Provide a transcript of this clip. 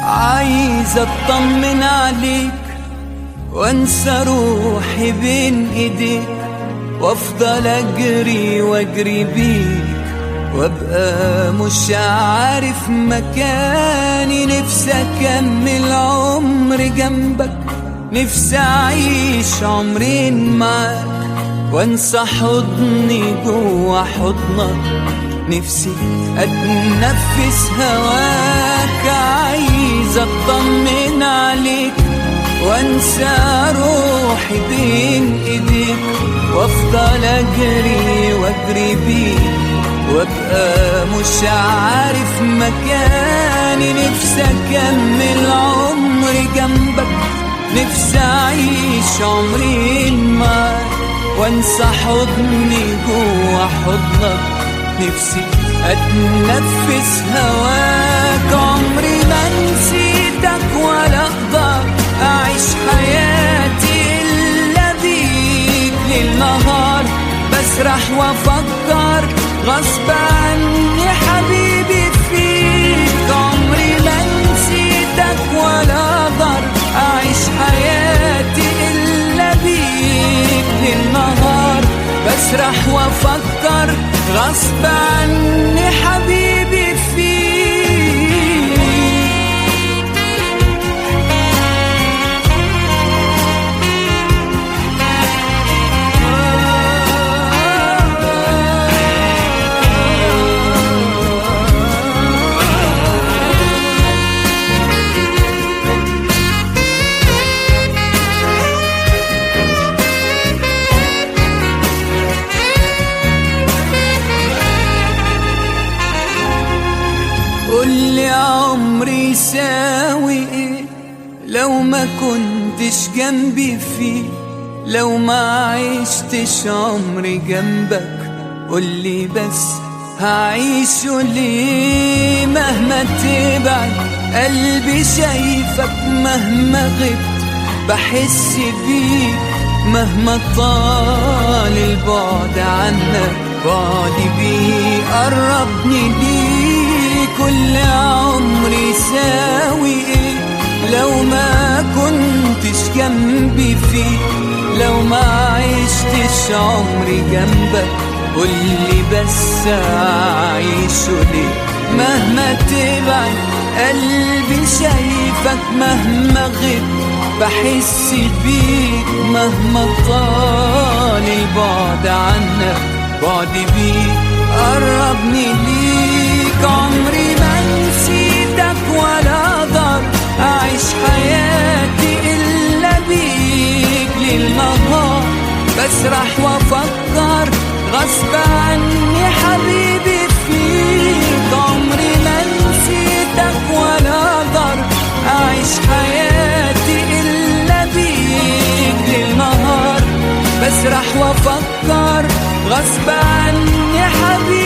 عايز اطمن عليك وانسى روحي بين ايديك، وافضل اجري واجري بيك وابقى مش عارف مكاني. نفسي اكمل عمري جنبك، نفسي اعيش عمرين معاك وانسى حضني جوا حضنك، نفسي اتنفس هواك. عايز اطمن عليك وانسى روحي بين ايديك، وافضل اجري واجري بيك وابقى مش عارف مكاني. نفسي اكمل عمري جنبك، نفسي اعيش عمرين معاك وانسى حضني جوا حضنك، نفسي اتنفس هواك. عمري ما نسيتك ولا اقدر اعيش حياتي الا بيك، ليل نهار بسرح وافكر غصب عني حبيبي فيك. عمري ما نسيتك ولا اقدر اعيش حياتي الا بيك، ليل نهار بسرح وافكر غصب عني حبيبي فيك. قولي عمري يساوي ايه لو ما كنتش جنبي فيه، لو ما عشتش عمري جنبك قولي بس هعيشه ليه. مهما تبعد قلبي شايفك، مهما غبت بحس بيك، مهما طال البعد عنك بعدي بيقربني ليك. كل عمري يساوي ايه لو ما كنتش جنبي فيه، لو ما عشتش عمري جنبك قولي بس اعيشه ليه. مهما تبعد قلبي شايفك، مهما غبت بحس بيك، مهما طال البعد عنك بعدي بيك قربني ليك. عمري ما نسيتك ولا اقدر اعيش حياتي الا بيك، ليل نهار بسرح وافكر غصب عني حبيبي فيك. عمري ما نسيتك ولا اقدر اعيش حياتي الا بيك، ليل نهار بسرح وافكر غصب عني حبيبي.